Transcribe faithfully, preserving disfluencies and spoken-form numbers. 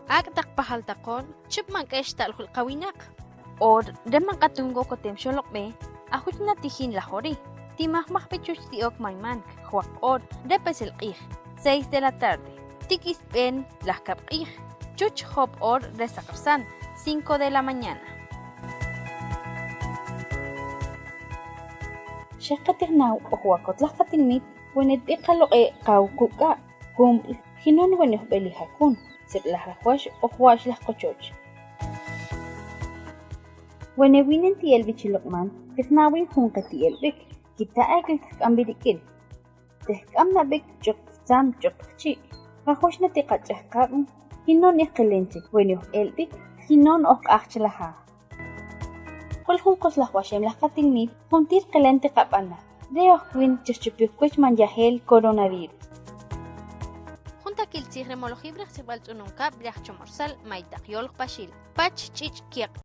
Ak' tak pajal takon, chup man k'ex ta'lju' kawinaq. Or, re man k'atun wokol tem xolok'be, ajuch na tijin lajori. Ti majmajbey chuch ti ok maymank, jwaq' or, re pesel q'ij, seis de la tarde. Ti k'isb'en lajkab' q'ij, chuch job or re saqrsan, cinco de la mañana. Xakatijnaw oj wakot laj katilmit, wene tb'i kaloq'e' kaw kuk'a', kumb'l, jinon wene oj b'eli jakun, sek'laj laj wax, oj wax laj kochoch. Wene winen ti elb'ik chi lok'man, tijnawin jun ke ti elb'ik, kita' ek' tejk'am birik'il. Tejk'am nab'ik ch'uq tsam ch'uq chi'. Jajochna ti kach'aj kab'on, jinon ij kilen chik, wene oj elb'ik, jinon oj k'ajch laja. Kol jun kos laj waxem laj katilmit, jun tir kilen ti kab'ana. Re oj kwin chajchupik kwech man yajel coronavirus. Jun takil tzij re molojib'rek tsikb'al tz'unun kab' b'lej chomorsal may taq yolok paxil. Pach ch'ich' kieq'.